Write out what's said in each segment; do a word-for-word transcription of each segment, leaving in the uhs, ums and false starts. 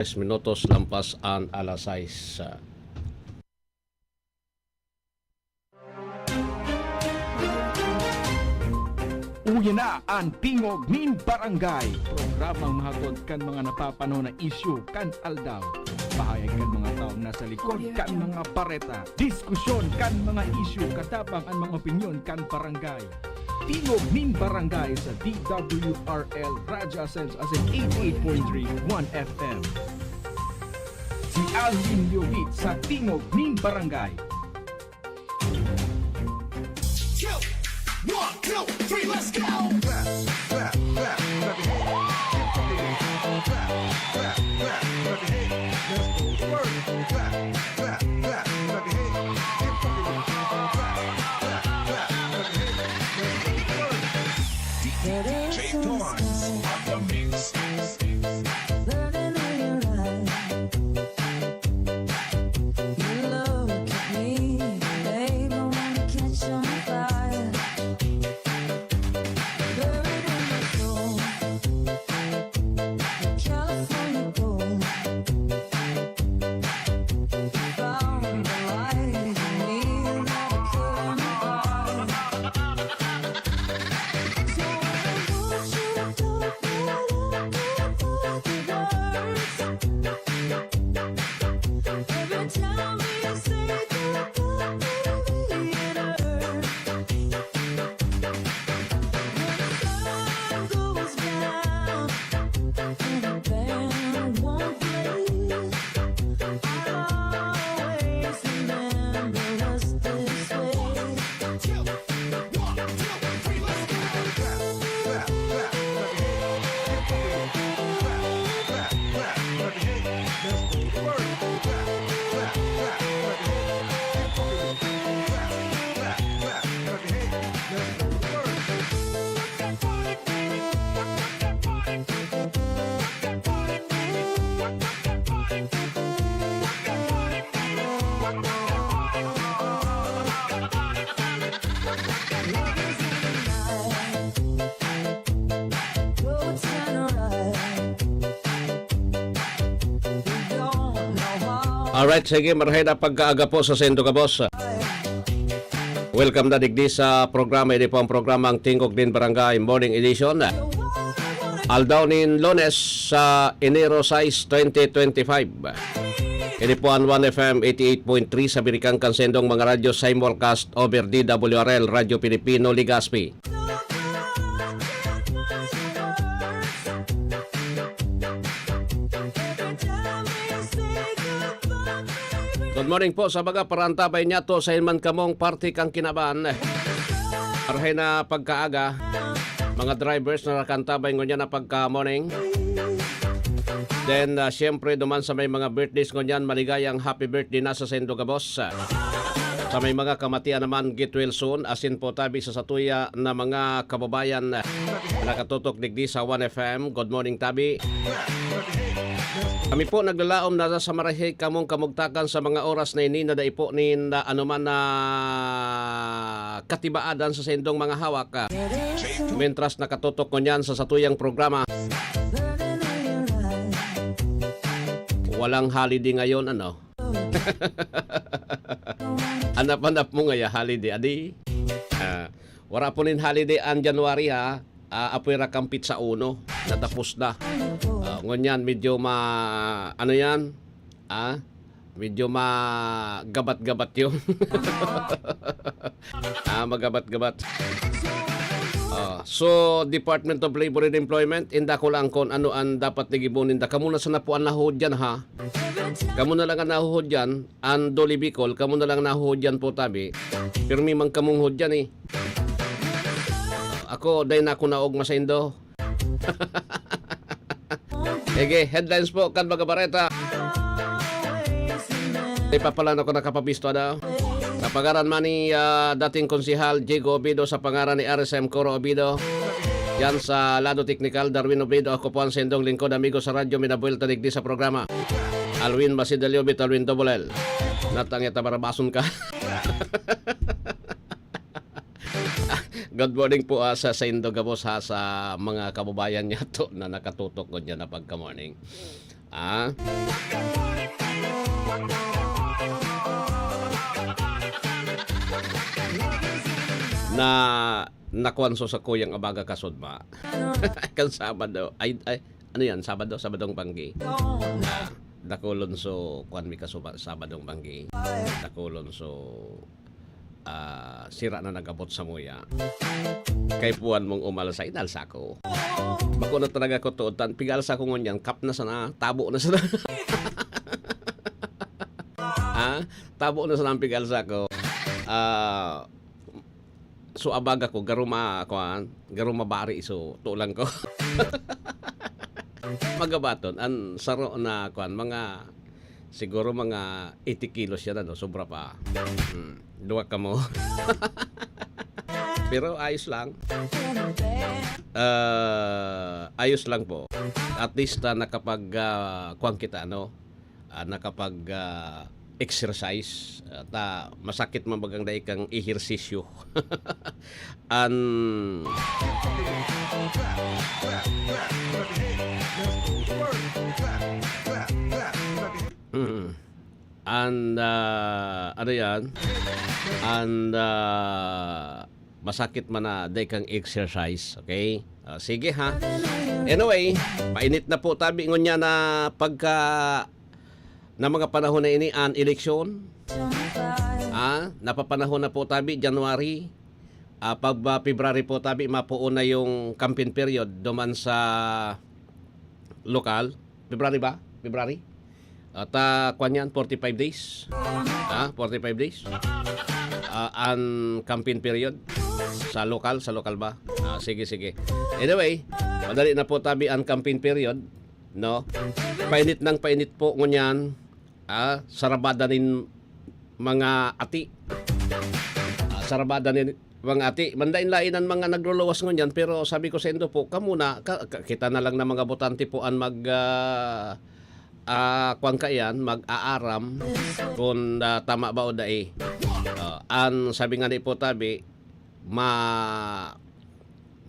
Tres minutos lampas an alas sais. Uya na an Tingog nin Barangay, programang mahatod kan mga napapanahon na isyu kan aldaw. Pahayag kan mga taong nasa likod kan mga bareta. Diskusyon kan mga isyu, katabang an mga opinyon kan barangay. Tingog nin Barangay sa D W R L Radyo Asenso asin eighty-eight point three One F M. Si Alvin Leovit sa Tingog nin Barangay. Go! One, two, three, let's go! Clap, clap, clap, clap your hands. Keep rocking it. Clap, clap, clap your hands. Let's go to work. Clap, clap, clap, clap your hands. Keep rocking it. Clap, clap, clap your hands. Let's go to work. D J Torrance on the mix. Burning in your eyes. You look at me, babe, I wanna catch on fire. Burn in my soul, California gold. Found the light in me, now I couldn't fall. So I want you to Alright, sige, marhay na pagkaaga po sa saindo gabos. Welcome na digdi sa programa. Ini po ang programang Tingog nin Barangay Morning Edition. Aldaw nin Lunes sa Enero sais, twenty twenty-five. Ini po ang One F M eighty-eight point three sa birikang kan saindong mga radyo, simulcast over D W R L, Radyo Pilipino, Legazpi. Good morning po sa mga parantabay niyato sa inman kamong parte kan kinaban. Marhay na pagkaaga, mga drivers na nakantabay ngunyan na pagka-morning. Then, ah, siyempre, duman sa may mga birthdays ngunyan, maligayang happy birthday na sa saindo gabos. Sa may mga kamatian naman, get well soon. Asin po tabi sa satuya na mga kababayan na nakatutok digdi sa One F M. Good morning, tabi. Kami po naglalaom na sa marahay kamong kamugtakan sa mga oras na ini na dai po nin, ah, anoman na katibaadan sa saindong mga hawak, ah. Mientras nakatutok ngunyan sa satuyang programa. Walang holiday ngayon, ano? Hanap-hanap mo ngaya holiday, adi? Ah, wara po nin holiday an January, ha? Ah, apoy ra kan petsa uno, natapos na. Ah, ngunyan, medyo ma-, ano yan? Ah, medyo magabat-gabat yun. Ah, magabat-gabat. Ah, so, Department of Labor and Employment, inda ko lang kung ano ang dapat nigibo ninda. Kamo na sana po ang nahuhudyan, ha? Kamo na lang ang nahuhudyan, ang Dole Bicol, kamo na lang nahuhudyan po, tabi. Pirmi man kamong hudyan, eh. Ako, dai na ako naogma saindo. Sige, headlines po kan mga bareta. Di pa pala ako nakapabisto, ano? Sa pangaran man ni, ah, dating konsehal Jigo Obido, sa pangaran ni R S M Coro Obido, yan sa lado teknikal, Darwin Obido, ako po ang saindong lingkod, amigo sa radyo, minabuelta digdi sa programa. Alwin Basidelio Bit, Alwin Double L. Natang yata barabason ka. Good morning po, ah, sa saindo gabos, ha, sa mga kababayan niyato na nakatutok ko dyan na pagka-morning. Ah? Na nakuan so sakuyang abaga kasudma. Kan Sabado. Ay, ay, ano yan? Sabado? Sabadong banggi. Ah, dakulon so kuan mi kasuma-, Sabadong banggi. Dakulon so, ah, sira na nag-abot sa muya. Kay puan mong umalsa, inalsa ko. Bako na talaga ko tuod tan. Pigalsa ko ngunyan, kap na sana, tabo na sana. Ha? Tabo na sana ang pigalsa ko. Ah, so abag ako, garuma, kuan, garuma bari, so, tulang ko. Magabaton, ang saro na, kuan, mga, siguro mga eighty kilos yan, ano, sobra pa. Hmm, duwa ka mo. Pero ayos lang. Ah, ayos lang po. At least, ah, nakapag, ah, kuwan kita, ano? Ah, nakapag, ah, exercise. At, ah, masakit man bagang dai kang ehersisyo. An Mm. And, ah, ano yan? And, ah, masakit man na dai kang exercise, okay? Ah, sige ha. Anyway, painit na po tabi ngunyan na pagka na mga panahon na ini an eleksyon. Ah, napapanahon na po tabi, January. Ah, pag, ah, February po tabi, mapuon na yung campaign period duman sa lokal. February ba? February? At, ah, kwan yan, forty-five days. Ah, forty-five days. Ah, an campaign period sa lokal, sa lokal ba? Ah, sige, sige. Anyway, madali na po tabi an campaign period, no? Painit nang painit po ngunyan, ah, sarabada nin mga ati. Ah, sarabada nin mga ati. Manlain-lain an mga nagluluwas ngunyan, pero sabi ko saindo po, kamo na, ka-, ka-, kita na lang na mga botante po an mag, ah, ah, kuwan kaiyan, mag-aaram kun, ah, tama ba o dai. Ah, an sabi ngani po tabi, ma-,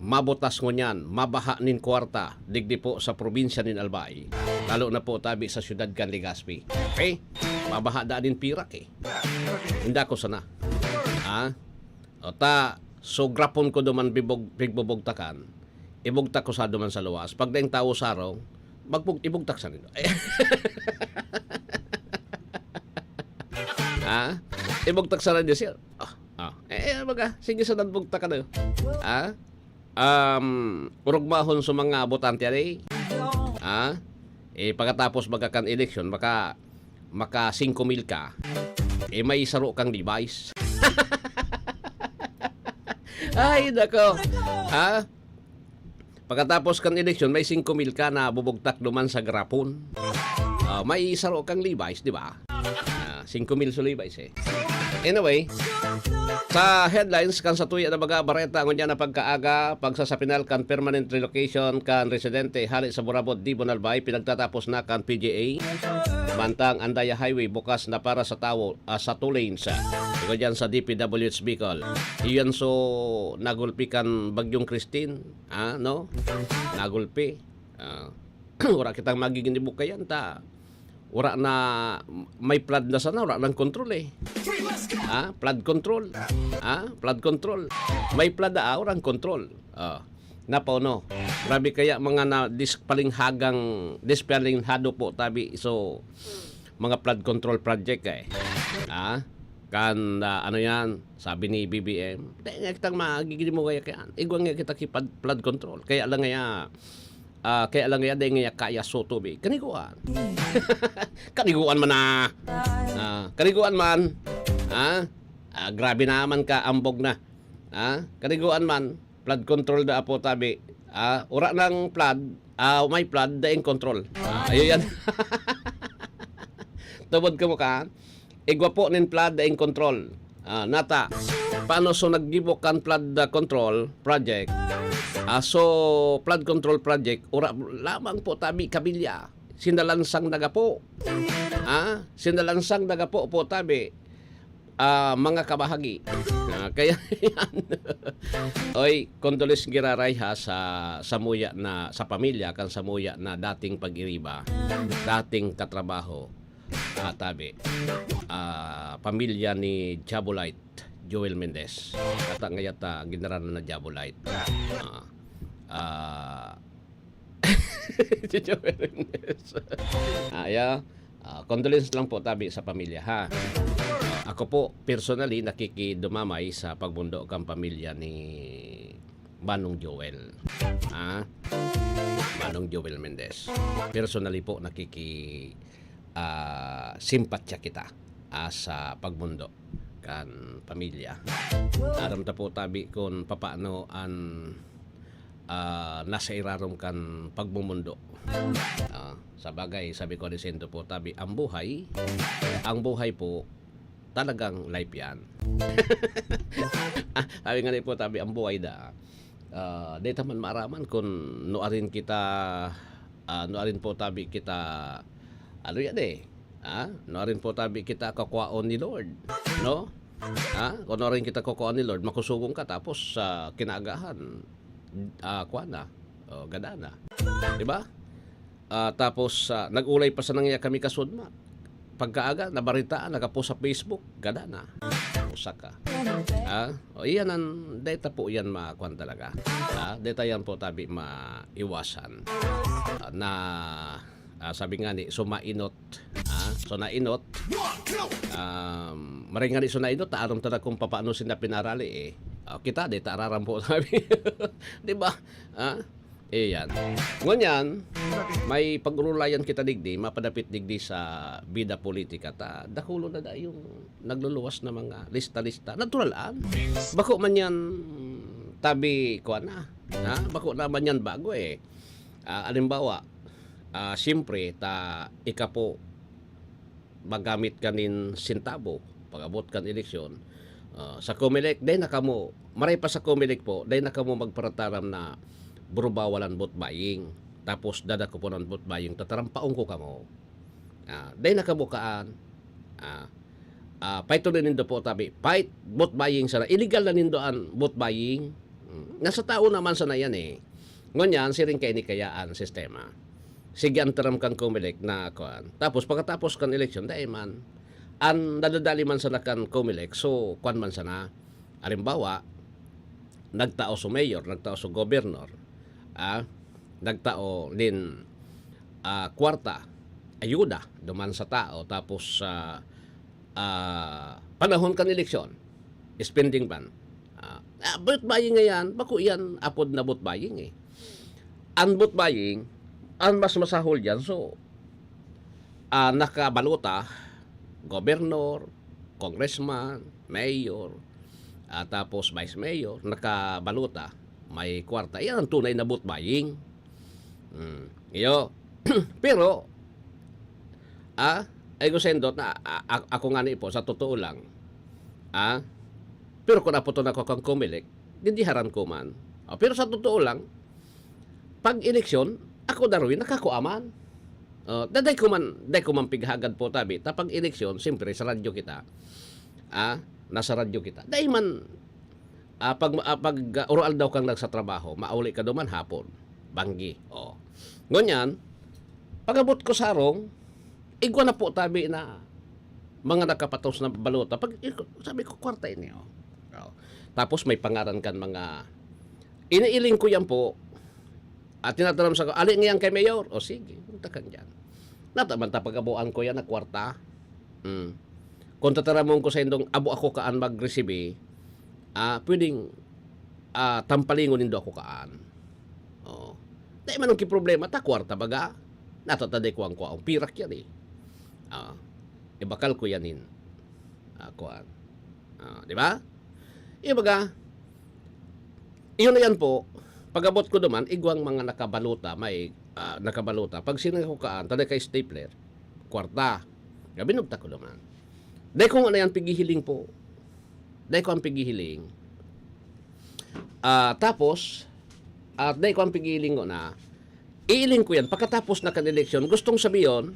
mabutas ngunyan, mabaha nin kwarta, digdi po sa probinsya nin Albay. Lalo na po tabi sa siyudad kan Legazpi. Okay? Mabaha daa nin pirak eh. Inda ko sana. Ha? O ta, so grapon ko duman bibog-, pigbubugtakan. Ibugtak ko sa duman sa luwas. Pag daing tawo sarong, magbug-, ibugtak sa nindo. Ha? Ibugtak sa nindo, sir. Ah, ah. Eh, eh, baga, sige sa nagbugtak ka na. Ha? Um, urugmahon sa mga botante, ali. Ha? Eh, pagkatapos baga kan eleksyon, maka, maka singko mil ka. Eh, may saro kang Levi's. Ay, nako. Ha? Pagkatapos kan eleksyon, may singko mil ka na bubugtak duman sa grapon. Ah, may saro kang Levi's, di ba? Ah, singko mil sa Levi's eh. Anyway, sa headlines kan sa tuya na baga bareta, ngunyan na pagkaaga, pagsasapinal kan permanent relocation kan residente hali sa Burabod, Dibon, Albay, pinagtatapos na kan P G A. Mantang Andaya Highway bukas na para sa tawo, ah, sa two lanes. Ikaw dyan sa D P W H Bicol. Iyan so nagulpi kan Bagyong Christine, ah, no? Nagulpi. Ah, wala kitang magiging ibukayan ta. Wala na, may flood na sana, wala nang kontrol eh. Ah, flood control. Ah, flood control. May flood na, ah, walang kontrol. Ah, napauno. Grabe kaya mga na dis-, palinghagang, dispalinghado po tabi. So, mga flood control project eh. Ah, kan, ah, ano yan, sabi ni B B M, "Dai nga kitang magiging mo kaya kaya. Igwa nga kita ki pad-, flood control." Kaya lang nga, ah, kaya lang nga, dai nga kaya so tubig. Kaniguan. Kaniguan man na. Ah, kaniguan man. Ah, ah, grabe naman ka, ambog na. Ah, kaniguan man. Flood control da apo tabi. Ah, ura ng flood, ah, may flood, daing control. Ah, ayun yan. Tubod ka mo ka, igwa po nin flood, daing control. Ah, nata, paano so naggibo kan flood, ah, control project? Ah, so, flood control project, ura lamang po tabi kabilya. Sinalansang nagapo. Ah, sinalansang nagapo po tabi. Ah, mga kabahagi. Ah, kaya yan. Oy, condolence giraray ha sa samuya na, sa pamilya kan samuya na dating pag-iriba, dating katrabaho, ah, tabi. Ah, pamilya ni Jabolite, Joel Mendez. Kata ngayata, ginaranan na Jabolite. Ah, ah, si Joel Mendez. Ah, yeah. Ah, condolence lang po tabi sa pamilya, ha. Ako po, personally, nakikidumamay sa pagbundo kan pamilya ni Manong Joel. Ah, Manong Joel Mendez. Personally po, nakiki, ah, simpatya kita, ah, sa pagbundo kan pamilya. Aram ta po tabi kun papaano an, ah, nasa irarom kan pagmumundo. Ah, sa bagay, sabi ko ni Sendo po tabi, ang buhay, ang buhay po, talagang life yan. Ah, sabi nga ni po tabi, ang buhay da, ah, di ta man maaraman kun nuarin kita, ah, nuarin po tabi kita, ano yan eh, ah, nuarin po tabi kita kakwaon ni Lord, no? Ah, kun nuarin kita kakwaon ni Lord, makusugon ka tapos sa kinaagahan, ah, kwa na, o, gada na. Di ba? Ah, tapos, ah, nag-ulay pa sana ngaya kami kasudma. Pagkaaga, nabaritaan, nagapost sa Facebook, gada na. Usa ka. Ah, o, iyan ang, deta po yan ma-, kwan talaga. Ah, deta yan po tabi maiwasan. Ah, na, ah, sabi nga ni, sumainot. Ah, so nainot. Um, maray nga ni sunainot, ta aram ta na kung papaano sila pinarali eh. Ah, kita, deta araram po, sabi. Di ba? Ah, Iyan. Ngunyan, may pag-urulayan kita digdi, mapadapit digdi sa bida politika ta, dakulo na da yung nagluluwas na mga lista-lista. Natural an. Bako man yan, tabi, kuwan na. Ha? Bako naman yan bago eh. Ah, alimbawa, ah, siyempre, ta, ika po, magamit ka nin sentabo pag-abot kan eleksyon. Ah, sa Comelec, dai na kamo, maray pa sa Comelec po, dai na kamo magparataram na burubawalan vote buying. Tapos dadakopon an vote buying, tatarampaon ko kamo. Ah, dai na kamo kaan. Ah, ah, paiton nindo po tabi. Fight vote buying sana. Illegal na nindo an vote buying. Hmm. Nasa tao naman sana yan eh. Ngunyan, siring kaini kaya an sistema. Sige, an taram kan Comelec na kuan. Tapos, pagkatapos kan eleksyon, dai man. An nadadali man sana kan Comelec, so, kuan man sana. Halimbawa, nagtao so mayor, nagtao so governor, ah, nagtao nin, ah, kwarta, ayuda, duman sa tao, tapos, ah, ah, panahon kan eleksyon, spending ban. Ah, ah, vote buying nga yan, bako yan apod na vote buying eh. An vote buying, an mas masahol dyan, so, ah, nakabalota, gobernador, congressman, mayor, ah, tapos vice mayor, nakabalota, may kwarta. Yan ang tunay na vote buying. Hmm. Iyo. Pero, ah, ay ko sendot na, a-, a-, ako nga ni po, sa totoo lang, ah, pero kung naputon ako kang Comelec, didiharan ko man. Ah, pero sa totoo lang, pag eleksyon, ako, Darwin, nakakua man. Oh, da-, dai ko man, dai ko man pighagad po, tabi. Ta pag eleksyon, siyempre, sa radyo kita. Ah, nasa radyo kita. Dai man, ah, pag, ah, pag, ah, uro-aldaw kang nagsatrabaho, mauli ka duman hapon. Banggi. Oh. Ngunyan, pag-abot ko sa harong, igwa na po, tabi, na mga nakapatos na balota. Pag, sabi ko, "Kwarta ini, oh." Oh. Tapos may pangaran kan mga, iniiling ko yan po. At tinataram sa ko, "Ali ngayon kay Mayor?" O sige, punta ka dyan. Nataman ta pag-abuan ko yan na kwarta. Hmm. Kung tataramon ko sa indong, abo ako kaan mag-resibi, ah, pwedeng, ah, tampalingon nindo ako kaan. Oh. Dai man ang kiproblema, ta kwarta baga. Natataday ko ang kuwaong pirak yan eh. Ah, ibakal ko yan in. Ah, kuwan. Ah, di ba? Ibaga, iyon na yan po, pag-abot ko duman, igwang mga nakabalota, may, ah, nakabalota. Pag sinang ko kaan, taday ka stapler, kwarta. Gabi nagta ko duman. Dai ko nga na yan pigihiling po. Dai ko ang pigihiling. Ah, tapos, at dai ko ang pigihiling ko na, iiling ko yan. Pagkatapos na kan eleksyon, gustong sabiyon,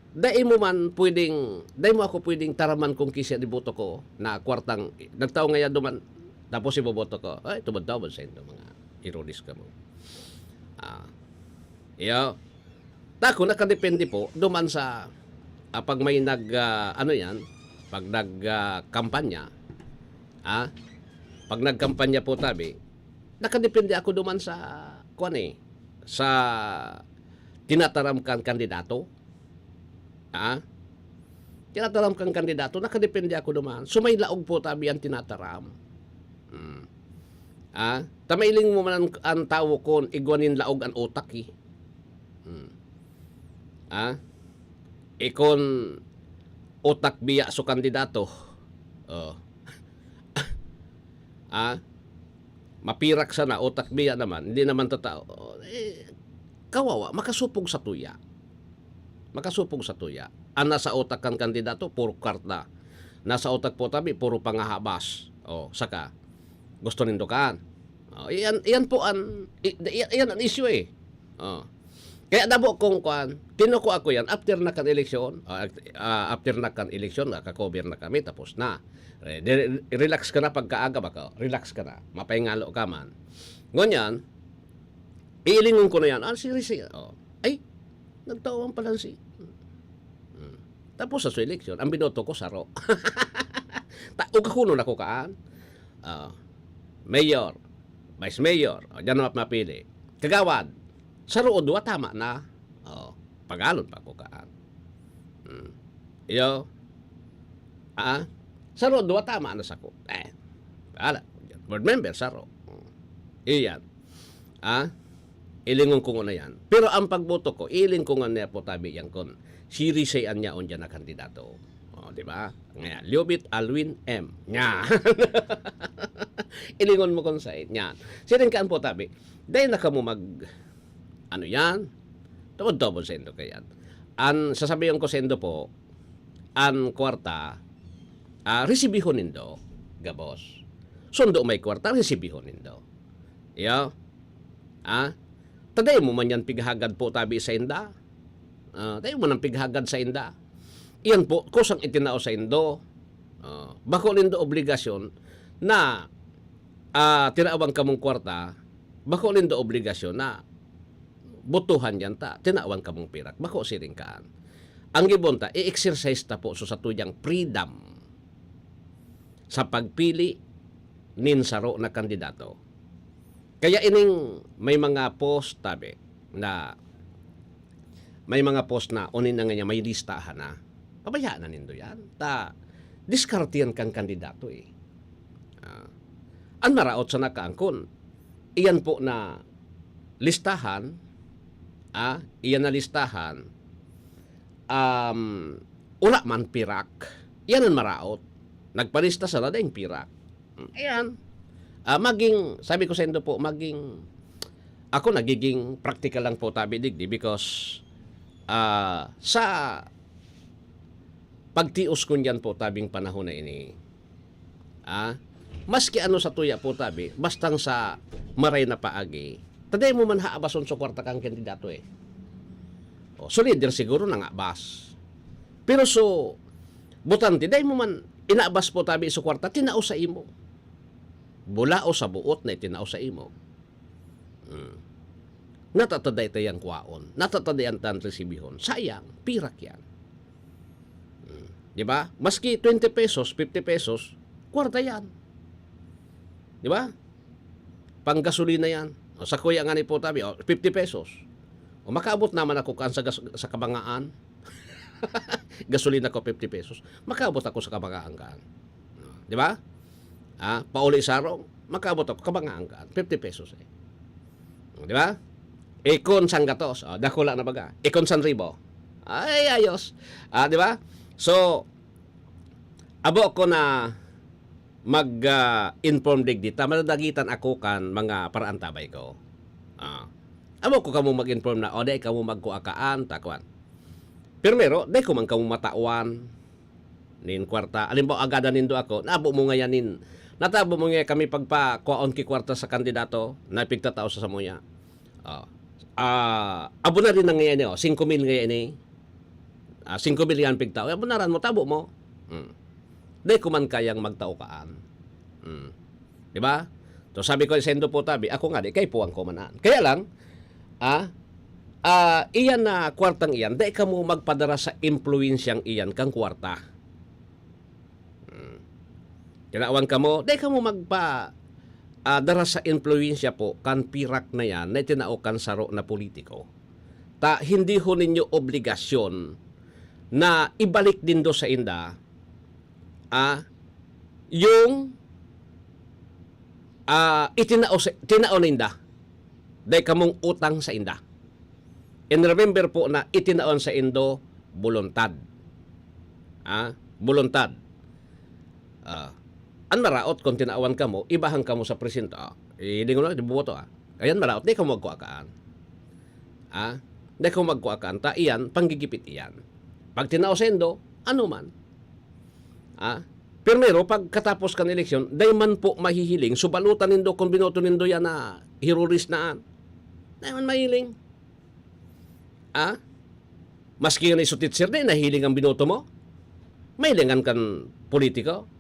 Dai mo man pwedeng, dai mo ako pwedeng taraman kung kinsa iboto ko na kwartang nagtao ngaya duman, tapos iboboto ko. Ay, tubod-tubod sa indo, mga ironis kamo. Ah, iyo. Tako, nakadepende po duman sa, ah, pag may nag, ah, ano yan, pag nag, ah, kampanya, ah, pag nagkampanya po tabi, nakadepende ako duman sa, kuwan eh, sa tinataram kan kandidato. Ah, tinataram kan kandidato, nakadepende ako duman. So, may laog po tabi ang tinataram. Hmm. Ah, ta mailing mo man an, an tawo kun igwa nin laog an utak, eh. Hmm. Ah, ikon utak biya so kandidato. Oh. Ah, mapirak sana, utak biya naman, hindi naman tatao. Eh, kawawa, makasupog sa tuya. Makasupog sa tuya. An nasa utak kan kandidato, puro karta. Nasa utak po tabi, puro pangahabas. Oh, saka, gusto nindo kan? Oh, iyan, iyan po an, i-, iyan, iyan an issue eh. Oh. Kaya dabo kong kwan, kinukuha ko yan after na kan eleksyon, ah, ah, after na kan eleksyon, nakakover na kami, tapos na. Eh, di, relax ka na pagkaaga ba ka? Relax ka na. Mapahingalo ka man. Ngunyan, iilingon ko na yan. Ah, si Rizal, oh. Ay, nagtawan pala si... Hmm. Tapos sa eleksyon, ang binoto ko, saro. Ta, o kakuno na ko kaan? Ah, mayor, vice mayor, o, diyan na mapili. Kagawad, saro o duwa, tama na. O, pagalon pa ko kaan. Hmm. Iyo. Ah, saro o duwa, tama na sako. Eh, bahala. Board member, saro. Hmm. Iyan. Ah, ilingon ko nguna yan. Pero ang pagboto ko, iiling ko nguna po tabi yan kun si Rizal an yaon diyan na kandidato. O, di ba? Ngayon, Liobit Alwin M. Nya. Ilingon mo kun sain. Nya. Siring kaan po tabi. Dahil na kamo mag, ano yan? Tubod-tubod sa indo kayan. An sasabihan ko sa indo po, an kwarta, ah, resibihon nindo, gabos. Sundo may kwarta, resibihon nindo. Iyo. Ah? Ta dai mo man yan pighagad po tabi sa inda. Ah, dai mo nang pighagad sa inda. Iyan po, kusang itinao sa indo. Ah, bako nindo obligasyon na, ah, tinawan kamong kwarta, bako nindo obligasyon na botohan yan ta, tinawan kamong pirak. Bako siring kaan. Ang gibon ta, i-exercise ta po so satuyang freedom sa pagpili nin saro na kandidato. Kaya ining may mga post, tabi, na may mga post na, unin na nga niya, may listahan na. Pabayaan na nindo yan. Ta, diskarte yan kan kandidato eh. Ah, an maraot sana kaangkon, iyan po na listahan, ah, iyan na listahan, um, wala man pirak. Iyan an maraot. Nagpalista sana, daing pirak. Hmm, ayan. Ah, maging, sabi ko sa indo po, maging, ako nagiging practical lang po tabi digdi because, ah, sa pagtios ko niyan po tabing panahon na ini, ah, maski ano sa tuya po tabi, bastang sa maray na paagi, ta dai mo man haabason sa kwarta kang kandidato eh. O, so leader siguro nangabas. Pero so, botante, dai mo man inabas po tabi sa kwarta, tinao sa imo. Bula o sa buot na itinao sa imo. Hmm. Natataday tayang kwaon. Natataday ang tan resibihon. Sayang, pirak yan. Hmm. Di ba? Maski twenty pesos, fifty pesos, kwarta yan. Di ba? Panggasolina yan. O, sa kuya nga ni po tabi, o, fifty pesos. O, makaabot naman ako kan sa, gas, sa kabangaan. Gasolina ko, fifty pesos. Makaabot ako sa kabangaan kan. Di ba? Ah, pauli sa arong, makaabot ako, kabangaan kan. Fifty pesos eh. Di ba? Ikon sanggatos, o, dakula na baga. Ikon san ribo. Ay, ayos. Ah, di ba? So, abo ko na mag, ah, inform digdi ta, madadagitan ako kan mga paraantabay ko. Ah. Abo ko kamo mag-inform na, o, dai kamo magkua kaan, ta kwan. Primero, dai ko man kamo matawan nin kwarta. Halimbawa, agadan nindo ako, naabo mo ngayan nin, natabo mo ngayan kami pagpakwaon ki kwarta sa kandidato na pigtatao sa samuya. Oh. Ah, abo na rin na ngayan, oh. Singko mil ngayan, eh. ah, singko mil yan pigtao. Yan, bunaran mo, tabo mo. Hmm. Di ko man kayang magtao kaan. Hmm. Di ba? So, sabi ko, "Sendo po, tabi." Ako nga, di, kay puwang ko man an. Kaya lang, ah, ah, iyan na kwartang iyan, dai kamo magpadara sa impluwensyang iyan kang kwarta. Hmm. Tinawan kamo, dai kamo magpa, ah, dara sa impluwensya po kan pirak na yan na itinao kan saro na politiko. Ta hindi ho ninyo obligasyon na ibalik nindo sa inda, ah, yung, ah, itinao sa, tinao ninda. Dai kamong utang sa inda. And remember po na itinaon sa indo, boluntad. Ah, boluntad. Ah, an maraot kung tinawan kamo, ibahan kamo sa presinto. Ah, hiling ko na, di boboto, ah. Ayan, maraot, di kamo magkuakaan. Ah, di kamo magkuakaan. Ta iyan, panggigipit iyan. Pag tinao sa indo, ano man. Ah, primero, pagkatapos kan eleksyon, dai man po mahihiling, so balutan nindo kung binoto nindo yan na hiruris na an. Dai man mahiling. Ah? Maski nga ni su teacher, di nahiling an binoto mo? Mahilingan kan politiko?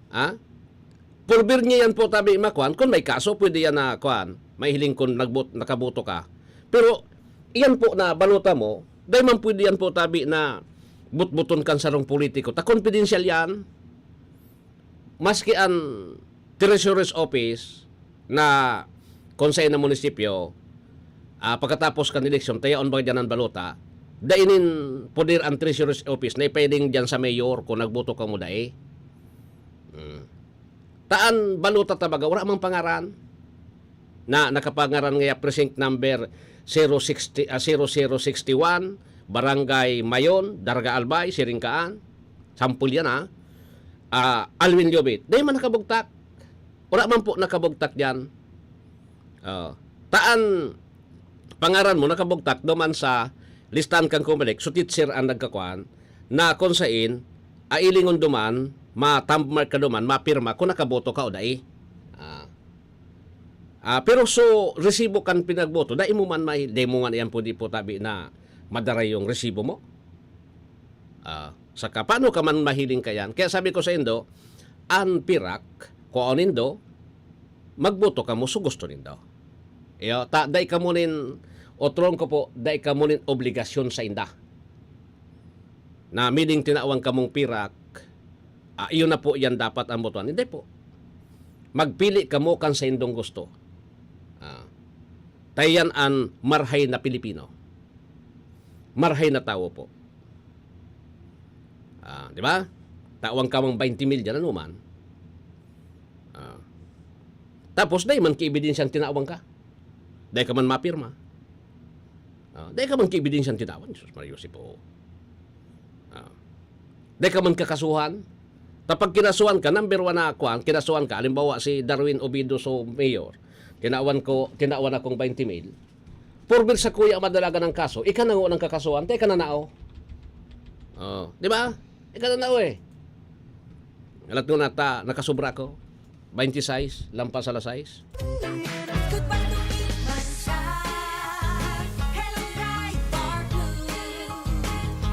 Ah? Purbier niya yan po tabi makuan, kung may kaso, pwede yan na kuan, mahiling kung nagbot-, nakaboto ka. Pero, iyan po na balota mo, dai man pwede yan po tabi na butbuton kan sarong politiko. Ta confidential yan. Maski an treasurer's office na konsehal na munisipyo, ah, pagkatapos kan eleksyon, ta yaon baga diyan an balota, dai nin poder an treasurer's office na ipahiling diyan sa mayor kung nagboto kamo dai. Hmm. Ta an balota ta baga, wala mang pangaran. Na nakapangaran ngaya precinct number zero sixty, ah, zero zero six one, Barangay Mayon, Daraga Albay, Siringkaan. Sampol yan, ha. Ah, Alwin Llobet. Dai man nakabugtak. Wala man po nakabugtak diyan. Oh. Ta an pangaran mo nakabugtak duman sa listahan kan Comelec, so teacher ang nagkakuan, na kung sain, ailingon duman, ma-thumb mark ka duman, mapirma kung nakaboto ka o dai. Ah. Ah, pero so, resibo kan pinagboto, dai mo man may, dai mo man iyan pwede po tabi na madara yung resibo mo. Ah, saka paano ka man mahiling kayan? Kaya sabi ko sa indo, an pirak, kung nindo, magboto kamo sa gusto nindo. Iyo, ta, dai kamo nin, otrong ko po, dai kamo nin obligasyon sa inda. Na meaning tinawan kamong pirak, ah, iyo na po yan dapat ang botohan. Hindi po. Magpili kamo kan sa indong gusto. Ah, ta iyan an marhay na Pilipino. Marhay na tawo po. Ah, di ba? Tawan ka mang twenty million, ano man. Ah. Tapos, dai man ki ebidensyang tinawan ka. Dai ka man mapirma. Ah, dai ka man ki ebidensyang tinawan. Jesus Maria Joseph, oo. Ah. Dai ka man kakasuhan. Ta pag kinasuhan ka, number one na kuwan, kinasuhan ka. Halimbawa, si Darwin Obido, so mayor. Tinawan ko, tinawan akong twenty mil. Purbil sa kuya madalagan ang kaso, ika na ngunang kakasuhan, ta ika na nao. Oh, di ba? Ika na nao eh. Alat ko na ta, nakasubra ko. Twenty-six, lampas alas sais. Goodbye to Meat Mancha. Hello, Pride Bar Blue.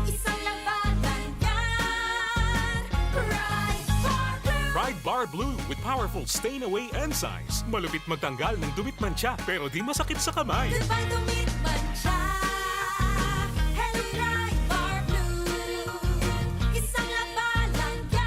Isang laba lang yan. Pride Bar Blue. Pride Bar Blue with powerful stain away enzymes. Malupit magtanggal ng dumit mancha, pero di masakit sa kamay. Goodbye to Meat Mancha. Hello, Pride Bar Blue. Isang laba lang yan.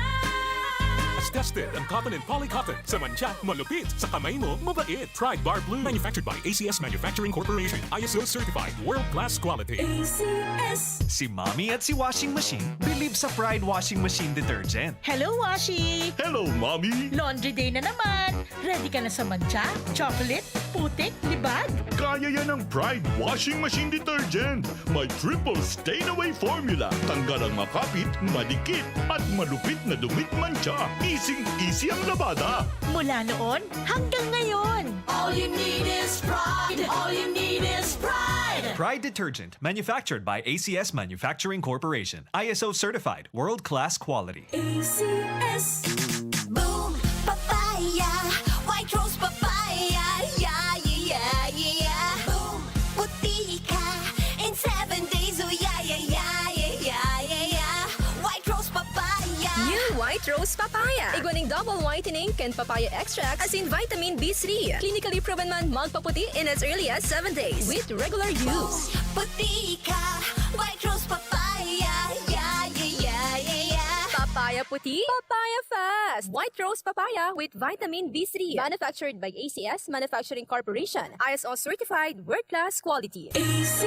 Tested ang cotton and poly cotton. Sa mancha, malupit. Sa kamay mo, mabait. Pride Bar Blue. Manufactured by A C S Manufacturing Corporation. I S O certified. World class quality. A C S. Si Mommy at si Washing Machine believe sa Pride Washing Machine Detergent. Hello, Washi! Hello, Mommy! Laundry day na naman! Ready ka na sa mancha, chocolate, putik, libag? Kaya yan ng Pride Washing Machine Detergent. May triple stain away formula. Tanggal ang makapit, madikit, at malupit na dumit mancha. Easy-easy ang labada. Mula noon hanggang ngayon. All you need is Pride. All you need is Pride. Pride Detergent, manufactured by A C S Manufacturing Corporation. I S O certified, world-class quality. A C S. Boom Papaya, White Rose Papaya, yeah, yeah, yeah, yeah. Boom, puti ka in seven days, oh yeah, yeah, yeah, yeah, yeah. White Rose Papaya. Igwa ning double whitening kan papaya extract asin vitamin B three. Clinically proven man magpaputi in as early as seven days with regular use. Puti ka, White Rose Papaya. Yeah, yeah, yeah, yeah, yeah. Papaya puti, papaya fast. White Rose Papaya with vitamin B three. Manufactured by A C S Manufacturing Corporation. I S O certified world-class quality. A C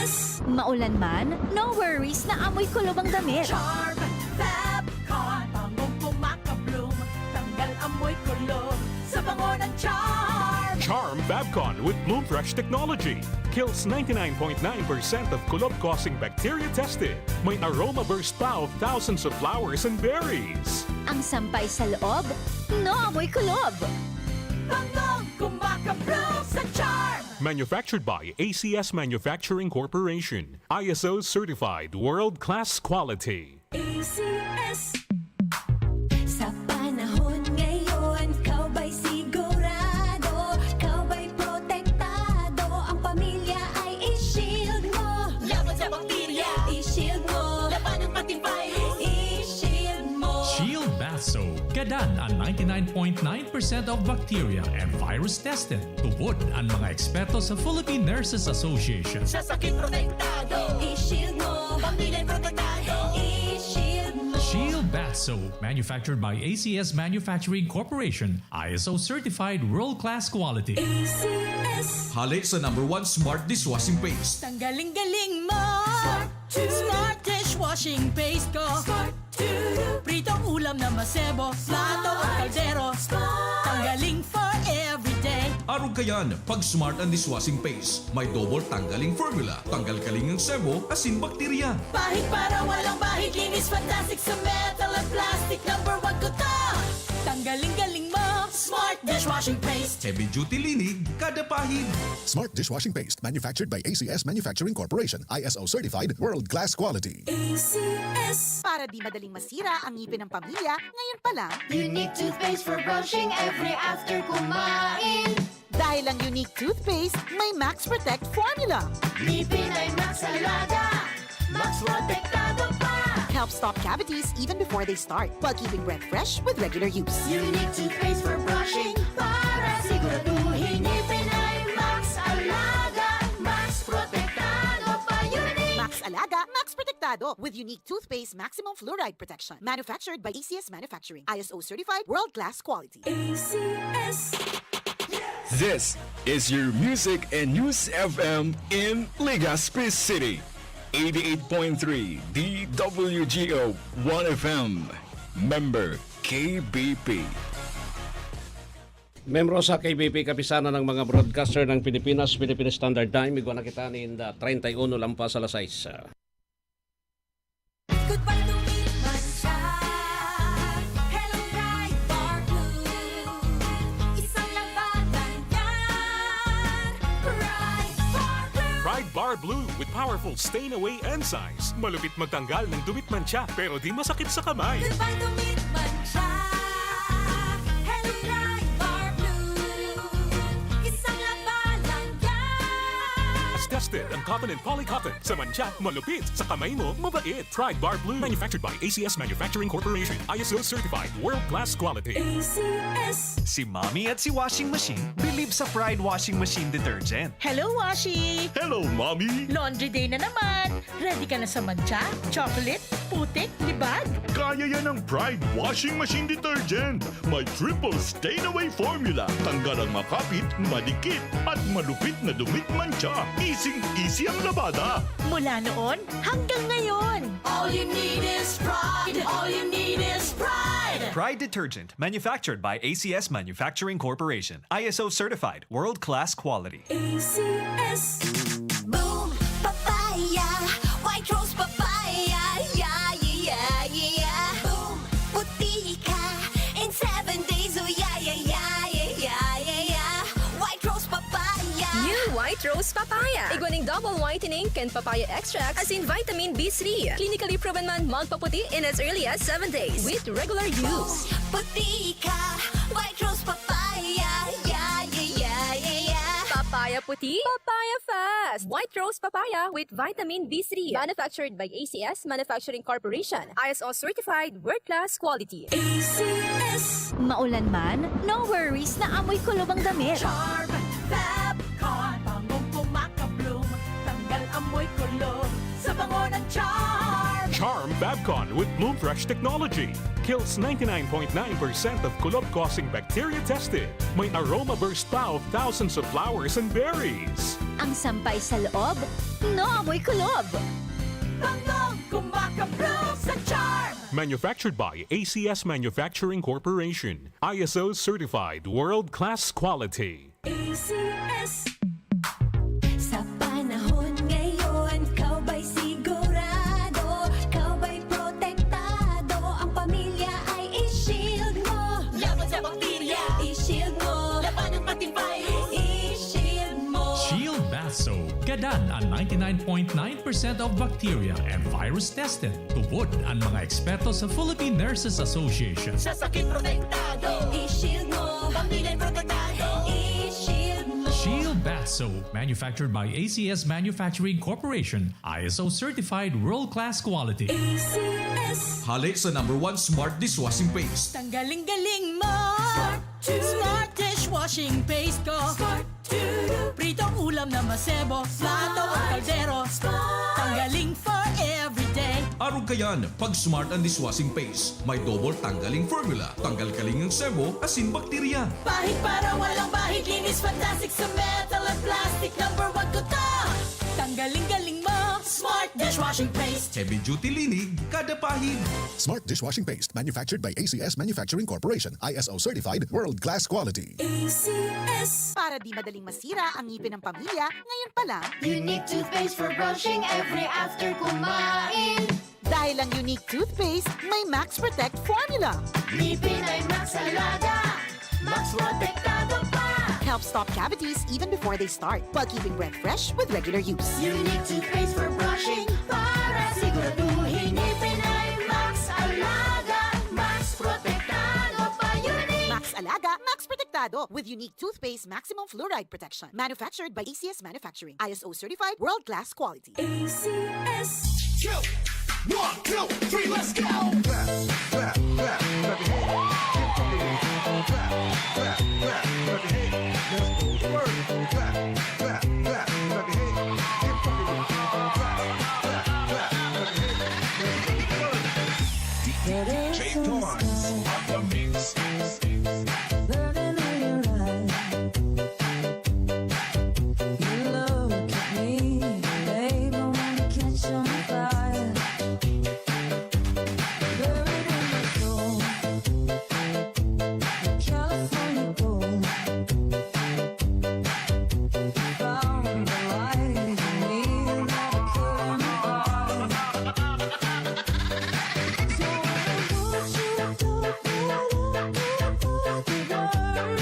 S. Maulan man, no worries na amoy kulob ang damit. Charm Fabcon, bangong kumakabloom, tanggal amoy kulob sa bango ng Charm. Charm Fabcon with Bloom Fresh technology kills ninety-nine point nine percent of kulob-causing bacteria tested. May aroma burst pa of thousands of flowers and berries. Ang sampay sa loob, no amoy kulob. Bangong kumakabloom sa Charm. Manufactured by A C S Manufacturing Corporation. I S O certified world-class quality. A C S. Sa panahon ngayon, ikaw ba'y sigurado? Ikaw ba'y protektado? Ang pamilya ay i-shield mo. Laban sa bakterya, i-shield mo. Labanan pati virus, i-shield mo. Shield Bath Soap. Gadan an ninety-nine point nine percent of bacteria and virus tested. Tubod an mga eksperto sa Philippine Nurses Association. Sa sakit protektado, i-shield mo. Pamilya protektado, i-shield mo. Shield Bath Soap, manufactured by A C S Manufacturing Corporation, I S O certified world-class quality. A C S. Hale sa number one smart dishwashing paste. Tanggaling-galing mo. Smart to. Smart dishwashing paste ko. Smart to. Pritong ulam na masebo, plato o kaldero. Smart. Tanggaling for everyday. Arog kayan, pag Smart an dishwashing paste, may double tanggaling formula. Tanggal kaling ang sebo, asin bakterya. Pahid para walang bahid, linis fantastic sa metal at plastic. Number one ko to. Tanggaling-galing mo, Smart dishwashing paste. Heavy duty linig, kada pahid. Smart dishwashing paste, manufactured by A C S Manufacturing Corporation, I S O certified, world-class quality. A C S. Para di madaling masira ang ngipin ng pamilya, ngayon pa lang. Unique toothpaste for brushing every after kumain. Dahil ang Unique toothpaste, may Max Protect formula. Ngipin ay Max Alaga, Max Protektado pa. Helps stop cavities even before they start, while keeping breath fresh with regular use. Unique toothpaste for brushing para siguraduhin ngipin ay Max Alaga, Max Protektado pa. Unique. Max Alaga, Max Protektado with Unique toothpaste maximum fluoride protection. Manufactured by A C S Manufacturing. I S O certified, world-class quality. A C S. This is your Music and News F M in Legazpi City. Eighty-eight point three D W G O One F M. Member K B P. Membro sa K B P, Kapisanan ng mga Broadcaster ng Pilipinas, Philippine Standard Time, igwa na kita nin, ah, treinta y uno lampas alas sais. Goodbye to meat mancha. Hello, Pride Bar Blue. Isang laban lang yan. Pride Bar Blue. Pride Bar Blue with powerful stain away enzymes. Malupit magtanggal ng dumi at mancha, pero di masakit sa kamay. Goodbye to meat mancha. Hello, Pride Bar Blue. Isang laban lang yan. Tested ang cotton and poly cotton. Sa mancha, malupit. Sa kamay mo, mabait. Pride Bar Blue. Manufactured by A C S Manufacturing Corporation. I S O certified. World class quality. A C S. Si Mommy at si Washing Machine believe sa Pride Washing Machine Detergent. Hello, Washi! Hello, Mommy! Laundry day na naman! Ready ka na sa mancha, chocolate, putik, libag? Kaya yan ng Pride Washing Machine Detergent. May triple stain away formula. Tanggal ang makapit, madikit, at malupit na dumi at mancha. Easing-easy ang labada. Mula noon hanggang ngayon. All you need is Pride. All you need is Pride. Pride Detergent, manufactured by A C S Manufacturing Corporation. I S O certified, world-class quality. A C S. Boom Papaya, White Rose Papaya, yeah, yeah, yeah, yeah. Boom Puti ka in seven days, oh yeah, yeah, yeah, yeah, yeah, yeah, yeah. White Rose Papaya. New White Rose Papaya. Igwa ning double whitening kan papaya extract asin vitamin B three. Clinically proven man magpaputi in as early as seven days with regular use. Boom Puti ka, White Rose Papaya, yeah, yeah, yeah, yeah, yeah. Papaya Papaya puti, papaya fast. White rose papaya with vitamin B three. Manufactured by A C S Manufacturing Corporation. I S O certified, world-class quality. A C S. Maulan man, no worries na amoy kulob ang damit. Charm Fab Con, bangong kumakabloom, tanggal amoy kulob sa bango ng Charm. Charm Fab Con with Bloom Fresh technology kills ninety-nine point nine percent of kulob-causing bacteria tested. May aroma burst pa of thousands of flowers and berries. Ang sampay sa loob, no amoy kulob. Bangong kumakabloom sa Charm. Manufactured by A C S Manufacturing Corporation. I S O certified, world-class quality. A C S. Sa panahon ngayon, ikaw ba'y sigurado? Ikaw ba'y protektado? Ang pamilya ay i-shield mo. Laban sa bakterya, i-shield mo. Laban ng pati virus, i-shield mo. Shield Bath Soap. Gadan an ninety-nine point nine percent of bacteria and virus tested. Tubod an mga eksperto sa Philippine Nurses Association. Sa sakit protektado, i-shield mo. Pamilya protektado, i-shield mo. Shield Bath Soap, manufactured by A C S Manufacturing Corporation, I S O certified, world-class quality. A C S. Hale sa number one smart dishwashing paste. Tanggaling-galing mo. Smart. Smart dishwashing paste ko. Smart. Pritong ulam na masebo, plato o kaldero. Tanggaling for everyday. Arog kayan, pag Smart an dishwashing paste. May double tanggaling formula. Tanggal kaling ang sebo, asin bakterya. Pahid para walang bahid, linis fantastic sa metal at plastic. Number one ko to. Tanggaling-galing mo, Smart dishwashing paste. Heavy duty linig, kada pahid. Smart dishwashing paste, manufactured by A C S Manufacturing Corporation, I S O certified, world class quality. A C S. Para di madaling masira ang ngipin ng pamilya, ngayon pa lang. Unique toothpaste for brushing every after kumain. Dahil ang Unique toothpaste may Max Protect formula. Ngipin ay Max Alaga, Max Protektado pa. Helps stop cavities even before they start, while keeping breath fresh with regular use. Unique toothpaste for brushing para siguraduhin ngipin ay Max Alaga, Max Protektado pa. Unique. Max Alaga, Max Protektado with Unique Toothpaste Maximum Fluoride Protection. Manufactured by A C S Manufacturing. I S O certified, world class quality. A C S. Two, one, two, three, let's go! Clap, clap, clap, clap your hands. Get funky with it. Clap, clap, clap, clap your hands. Let's go. Work. Clap, clap, clap, clap your hands. Get funky with it. Clap, clap, clap, clap your hands. Let's go. Work. D J Torrance on the mix. Burning in your eyes. You look at me, babe, I wanna catch on fire. Buried in my soul, the California gold. Found the light in me that I couldn't buy. So I want you to feel the words.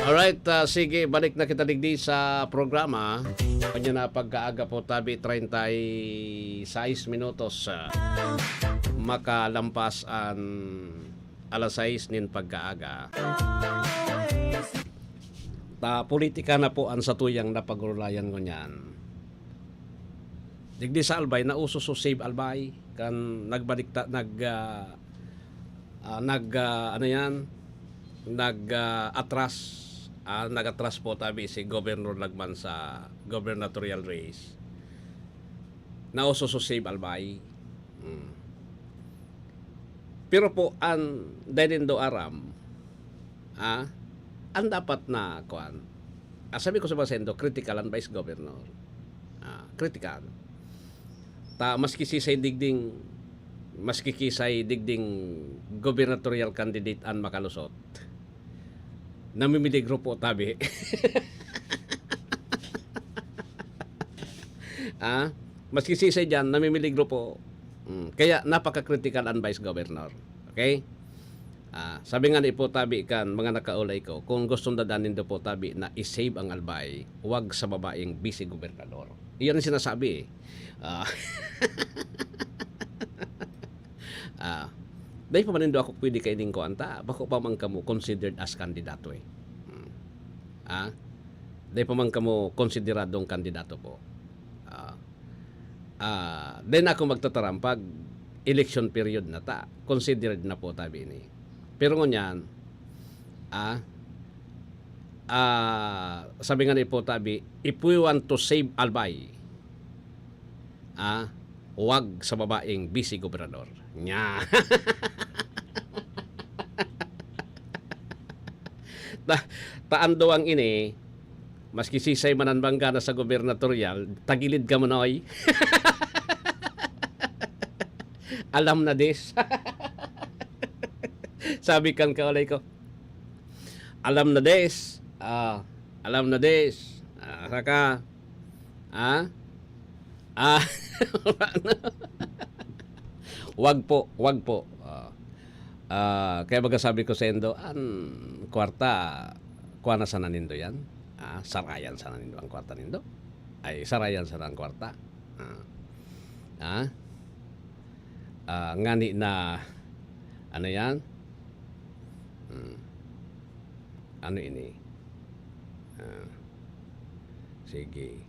Alright, ah, sige, balik na kita digdi sa programa. Kanya na pagkaaga po, tabi, treinta y seis minutos, ah, makalampas an alas sais nin pagkaaga. Ta, politika na po an satuyang napagurulayan ngunyan. Digdi sa Albay, nauso so Save Albay, kan nagbalik ta, nag, ah, ah, nag, ah, ano yan, nag, ah, atras, ah, nag-atras po tabi si Governor Lagman sa gubernatorial race. Nauso so Save Albay. Hmm. Pero po, an dai nindo aram, ah, an dapat na, kuan, ah, sabi ko sa mga sendo, critical an Vice Governor. Ah, critical. Ta, maski sisay digding, maski kisay digding gubernatorial candidate an makalusot, namimiligro po tabi. Ah, maski sisay diyan, namimiligro po. Mm, kaya napaka-critical an Vice Governor. Okay? Ah, sabi nga ni po tabi kan mga nakaulay ko, kung gustong dadan nindo po tabi na i-save ang Albay, wag sa babaeng vice gobernador. Iyan ang sinasabi eh. Ah, ah, Dai pa man nindo ako pwede kaining kuwan ta, bako pa man kamo considered as kandidato, eh. Hmm. Ah? Dai pa man kamo konsideradong kandidato po. Ah, ah, dai na ako magtataram pag election period na ta. Considered na po tabi ini. Pero ngunyan, ah, ah, sabi nga ni po tabi, "If we want to save Albay, ah, wag sa babaeng vice gobernador." Nya. Ta-, taan duwang ini, maski sisay man an bangga na sa gubernatorial, tagilid ka man, oy. Alam na this. Sabi kan kaulay ko, "Alam na this. Ah, alam na this." Ah, saka, ah, ah, wag po, wag po. Ah, ah, kaya baga sabi ko saindo, an kwarta, kuha na sana nindo yan. Ah, sarayan sana nindo ang kwarta nindo. Ay, sarayan sana ang kwarta. Ah. Ah? Ah, ngani na, ano yan? Hmm. Ano ini? Ah. Sige.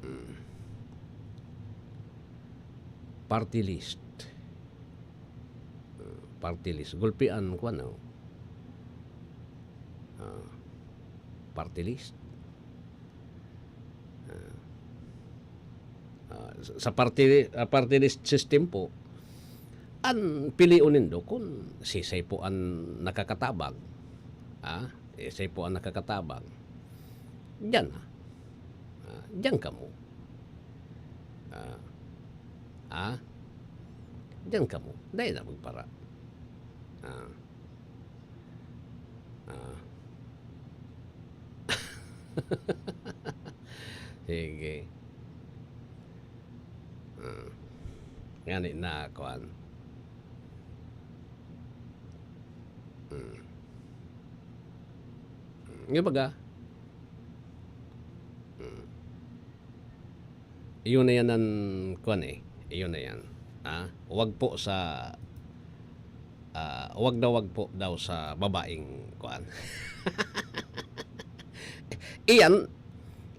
Hmm. Party list. Ah, party list. Gulpian ko, ano? Ah, party list. Ah, ah, sa party, ah, party list system po, an pilion nindo kun sisay po an nakakatabang. Ah, sisay po an nakakatabang. Diyan na. Ah, diyan kamo. Ah, ah, diyan kamo. Dai na magpara. Ah. Ah. Sige. Ah. Ngani na, kuwan. Hmm. Hmm. Yung baga, hmm. Iyon na yan ang, kuwan eh. Iyon na yan. Ah, wag po sa, ah, wag na wag po daw sa babaeng, kuwan. Iyan,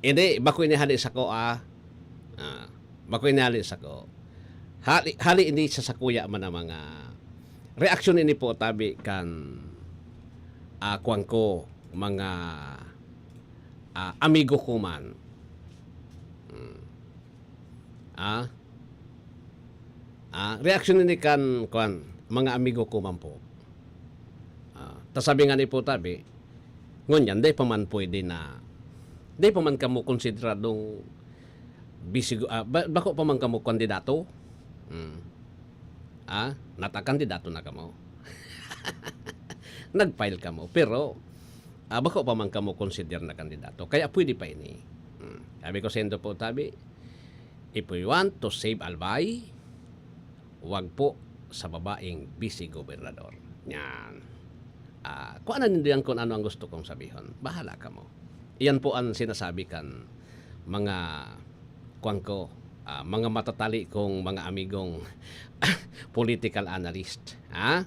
hindi, bako ini hali sako, ah. Ah, bako ini hali sako. Hali, hali ini sa sakuya man ang mga reaksyon ini po tabi kan, ah, kuwan ko, mga, ah, amigo ko man. Hmm. Ah? Ah, reaksyon ini kan, kuwan, mga amigo ko man po. Ah, ta sabi nga ni po tabi, ngunyan, dai pa man pwede na, dai pa man kamo konsideradong bisigo-, ah, ba-, bako pa man kamo kandidato? Hmm. Ah, nata kandidato na kamo. Nag-file kamo, pero, ah, bako pa man kamo consider na kandidato. Kaya pwede pa ini. Hmm. Sabi ko saindo po tabi, "If we want to save Albay, wag po sa babaeng vice gobernador." Yan. Ah, kuha na nindo yan kung ano ang gusto kong sabihon. Bahala kamo. Iyan po ang sinasabi kan mga, kuwan ko, ah, mga matatali kong mga amigong political analyst. Ha?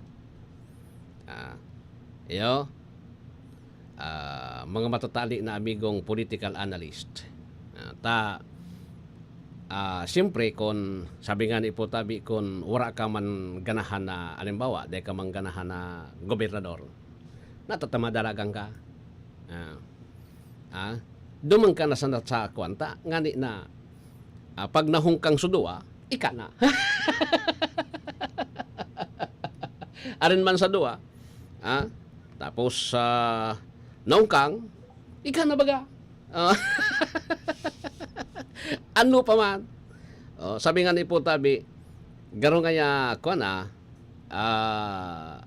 Ah, iyo. Ah, mga matatali na amigong political analyst. Ah, ta, ah, siyempre, kun sabi nga ni po tabi, kun wara ka man ganahan na, halimbawa, dai ka man ganahan na gobernador, natatamad talagang ka. Ah, ah, duman ka na sa, sa kwanta, ngani na, ah, pag nahungkang sa duwa, ika na. Arin man sa duwa, ah, tapos, ah, naungkang, ika na baga. Ah, ano pa man. Oh, sabi nga ni po tabi, garo ngaya, kuwan, ah, ah,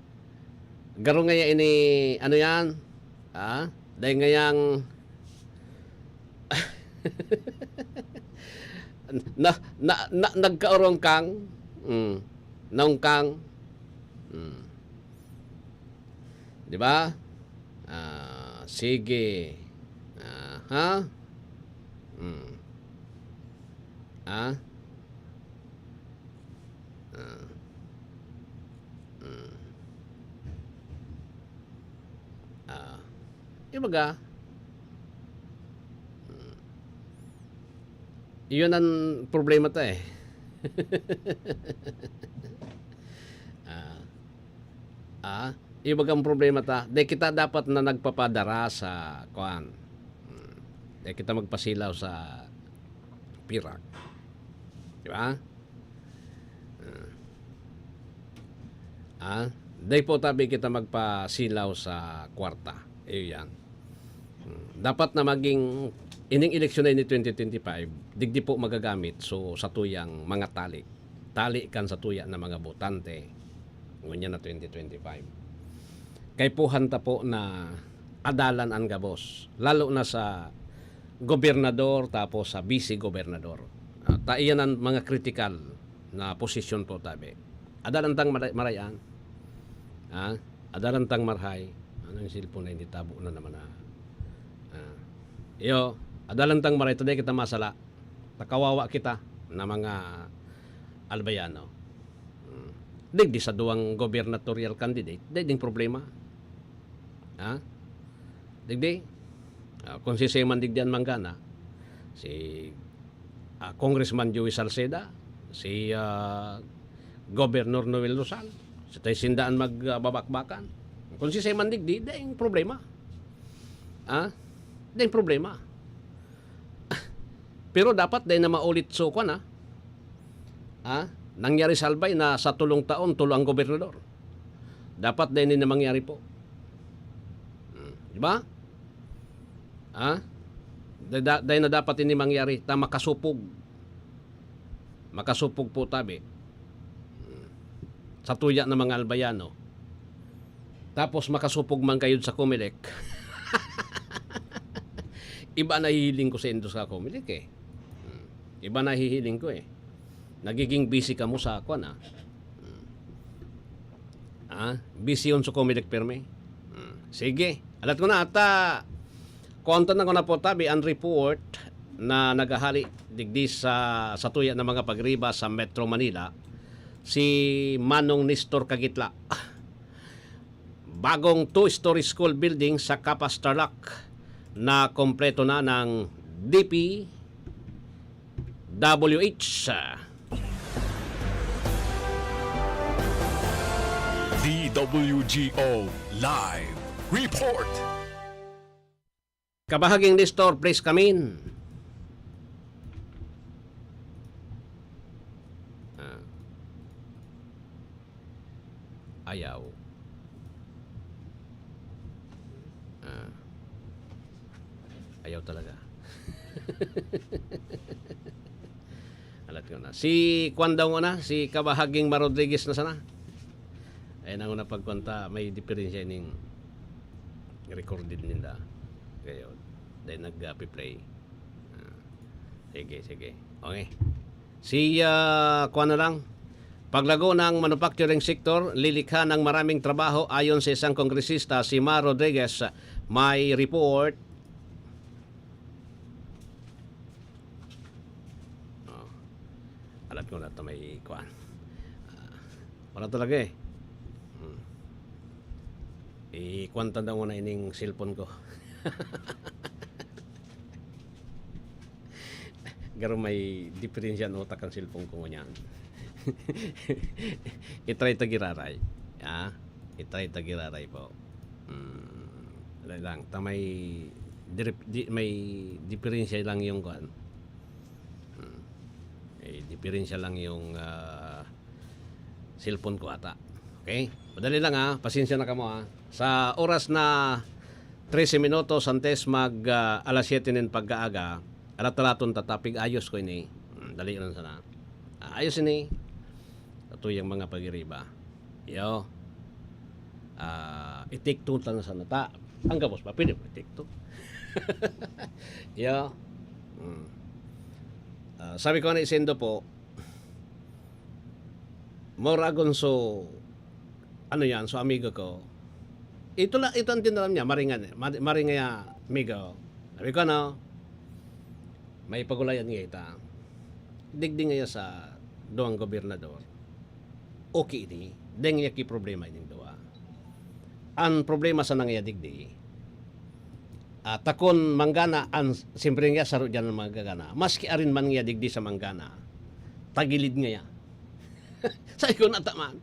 garo ngaya ini, ano yan? Ah, dahil ngayang na, na, na, nagkaurong kang, mm, naungkang, mm. Di ba? Ah, sige. Ah, ha? Mm. Ah? Ah. Hmm. Ah. Ibaga, hmm. Iyon ang problema ta, eh. Ah. Ah, ibaga ang problema ta. Di kita dapat na nagpapadara sa kuan. Hmm. Di kita magpasilaw sa pirak. Di ba? Ah. Ah, dai po tabi kita magpasilaw sa kwarta. Iyo yan. Hmm. Dapat na maging, ining eleksyon na ini twenty twenty-five, digdi po magagamit so satuyang mga tali. Tali kan satuya na mga botante. Ngunyan na twenty twenty-five. Kaipuhan ta po na adalan an gabos, lalo na sa gobernador tapos sa vice gobernador. Ah, ta iyan ang mga critical na posisyon po tabi. Adalan tang maray-, marayan. Ah, adalan tang marhay. Ano yung cellphone na hindi tabo na naman na? Ah. Iyo, adalan tang maray, ta dai kita masala. Ta kawawa kita na mga Albayano. Hmm. Digdi sa duwang gubernatorial candidate, dai ding problema. Ha? Digdi? Ah, kung si Seman digdi an manggana, si, ah, Congressman Joey Salceda, si, ah, Governor Noel Rosal, sa tayo sindaan mag, ah, babakbakan. Kung si Seman digdi, daing problema. Ha? Daing problema. Pero dapat dai na maulit so kwan, ah. Ah, nangyari sa Albay na sa tulong taon, tulo ang gobernador. Dapat dai na mangyari po. Hmm, di ba? Ah? Dai, dai na dapat ini mangyari ta makasupog. Makasupog po tabi. Hmm. Sa tuya ng mga Albayano. Tapos makasupog man kayod sa Comelec. Iba na hihiling ko sa indo sa Comelec, eh. Hmm. Iba na hihiling ko, eh. Nagiging busy kamo sa ako, na. Hmm. Ah, busy yun sa Comelec, perme. Hmm. Sige. Alat ko na, ata, kuwantan na ko na po tabi ang report na naghahali digdi sa, sa tuya ng mga pagriba sa Metro Manila, si Manong Nestor Kagitla. Bagong two-story school building sa Capas, Tarlac na kompleto na ng D P W H. D W G O Live Report. Kabahaging Nestor, please come in. Ah. Ayaw. Ah. Ayaw talaga. Alat ko na. Si kwan daw na, si Kabahaging Ma Rodriguez na sana. Ay, nang una pagkwanta, may diferensya ining recorded ninda. Kayo, dahil nag-play. Ah, sige, sige. Okay. Si, ah, kuwan na lang. Paglago ng manufacturing sector, lilikha ng maraming trabaho ayon sa isang kongresista, si Ma Rodriguez. May report. Oh. Alat ko na ito may kuwan. Ah, wala talaga eh. Hmm. Ikuwan tanda mo na ining cellphone ko. Garo may diferensya ang utak ang cellphone ko ngunyan. I-try ta giraray. Ah, i-try ta giraray po. Hmm, wala lang. Ta may dirip-, di, may diferensya lang yung kuan. Hmm. Eh, diferensya lang yung, ah, cellphone ko ata. Okay? Madali lang, ha. Pasensya na kamo, ha. Sa oras na trese minutos antes mag, ah, alas siyete nin pagkaaga, alat-alaton ta topic, ayos ko ini. Hmm, dali lang sana. Ah, ayos ini. Ito yung mga pag-iriba. Yo. Ah, i-take two ta na sana ta. Ang gabos ba? Pwede mo i-take two. Yo. Hmm. Ah, sabi ko na isendo po, Mauragon so, ano yan, so amigo ko. Ito la-, ito ang tinaram niya, maringan, mar-, maringaya amigo. Sabi ko, ano, may pagulayan nga ita. Digdi ngaya sa duwang gobernador. okay ini. Dai niya ki problema ining duwa. An problema sana ngiya digdi, ah, ta kun manggana an, siyempre ngiya saro diyan an manggagana. Maski arin man ngiya digdi sa manggana, tagilid ngiya. Sa ikaw nataman.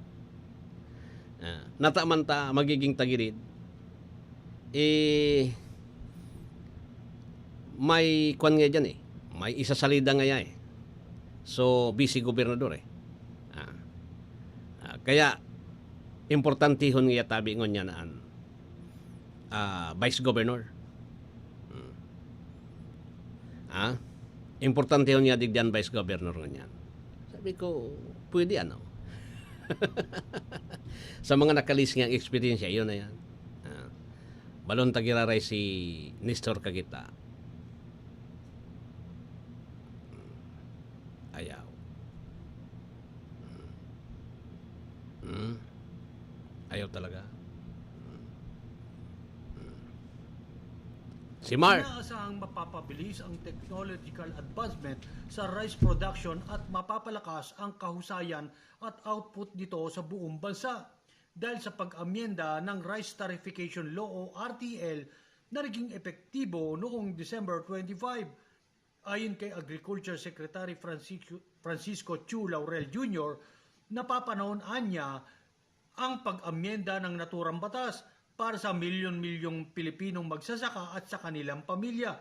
Ah, nataman ta magiging tagilid. Eh, may kwan nga diyan eh. May isasalida nga yan eh. So, busy gobernador eh. Ah. Ah, kaya, importantehon nga tabi ngunyan an, ah, vice governor. Hmm. Ah? Importantehon nga digdi an vice governor ngunyan. Sabi ko, pwede ano? Sa mga nakalis nga eksperyensya, yun na yan. Ah. Balon ta giraray si Nestor Kagita. Hmm. Ayaw. Hmm. Hmm. Ayaw talaga. Hmm. Hmm. Si Mar. Inaasahang mapapabilis ang technological advancement sa rice production at mapapalakas ang kahusayan at output nito sa buong bansa. Dahil sa pag-amyenda ng Rice Tariffication Law o R T L na naging epektibo noong December twenty-five. Ayon kay Agriculture Secretary Francisco, Francisco Chu Laurel Junior, napapanahon anya ang pag-amyenda ng naturang batas para sa milyon-milyong Pilipinong magsasaka at sa kanilang pamilya.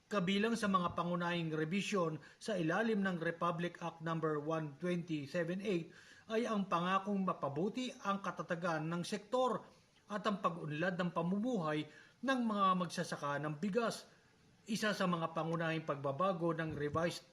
Kabilang sa mga pangunahing rebisyon sa ilalim ng Republic Act Number one twenty seven eight ay ang pangakong mapabuti ang katatagan ng sektor at ang pag-unlad ng pamumuhay ng mga magsasaka ng bigas. Isa sa mga pangunahing pagbabago ng revised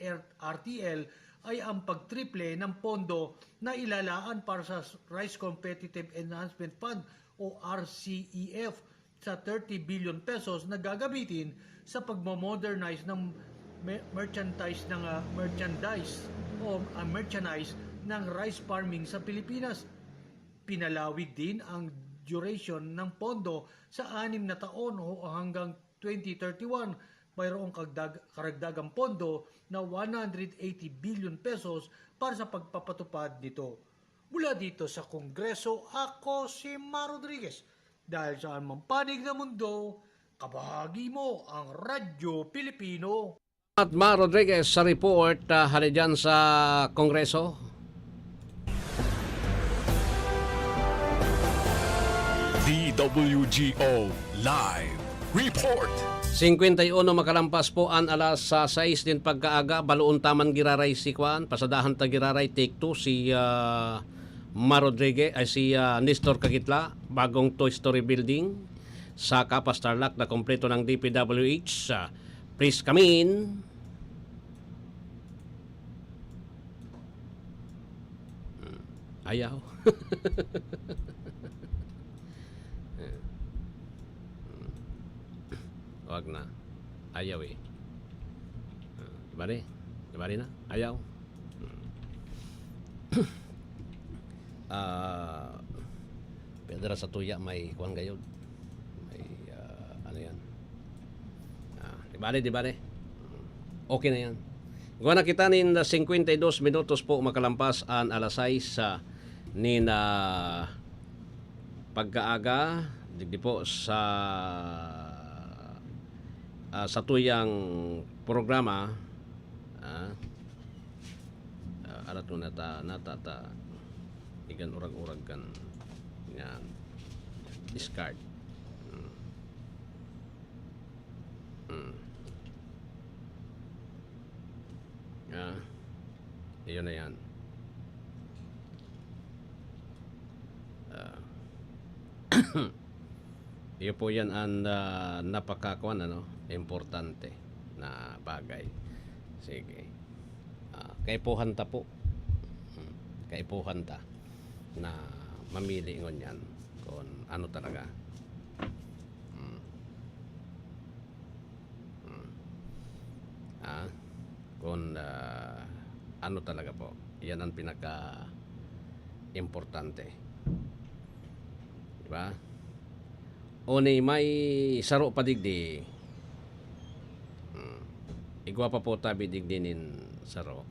R T L ay ang pagtriple ng pondo na ilalaan para sa Rice Competitive Enhancement Fund o R C E F sa thirty billion pesos na gagamitin sa pagmo-modernize ng me-, merchandise ng, ah, merchandise o, ah, merchandise ng rice farming sa Pilipinas. Pinalawig din ang duration ng pondo sa anim na taon o hanggang twenty thirty-one. Mayroong kagdag-, karagdagang pondo na one hundred eighty billion pesos para sa pagpapatupad nito. Mula dito sa Kongreso, ako si Mar Rodriguez. Dahil saan mang panig na mundo, kabahagi mo ang Radyo Pilipino. At Mar Rodriguez sa report, ah, hali dyan sa Kongreso. D W G O Live Report. Singkwenta y uno makalampas po an alas, ah, sais nin pagkaaga, baloon ta man giraray si kuan, pasadahan ta giraray take two si, ah, Mar Rodriguez, ay si, ah, Nestor Kagitla, bagong two-story building sa Capas Tarlac na kompleto ng D P W H. Ah, please come in. Hmm. Ayaw. Wag na. Ayaw eh. Ah, di ba ni? Di ba ni na? Ayaw. Hmm. Ah, pero dara sa tuya may kuwan gayod. May, ah, ano yan? Ah, di bale, di bale. Okay na yan. Gawa na kita nin singkwenta y dos minutos po makalampas an alas sais, ah, nin, ah, pagkaaga, digdi po sa, ah, sa tuyang programa, ah, ah, alat mo na ta, na ta, ta, igan urag-urag kan, yan, discard. Hmm. Hmm. Ah, iyon na yan. Ah. Iyo po yan ang, ah, napakakuan, ano, importante na bagay. Sige. Ah, kaipuhan ta po. Hmm. Kaipuhan ta na mamili ngunyan kung ano talaga. Hmm. Hmm. Ah, kung, ah, ano talaga po. Yan ang pinaka-importante. Di ba? O ni may saro pa digdi. Hmm. Igwa pa po tabi digdi nin saro.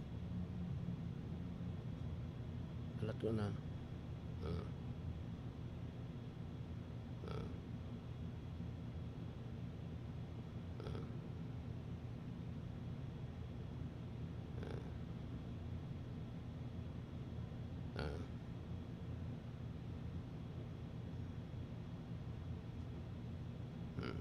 Lahat ko na. Ah. Ah. Ah. Ah. Ah. Hmm.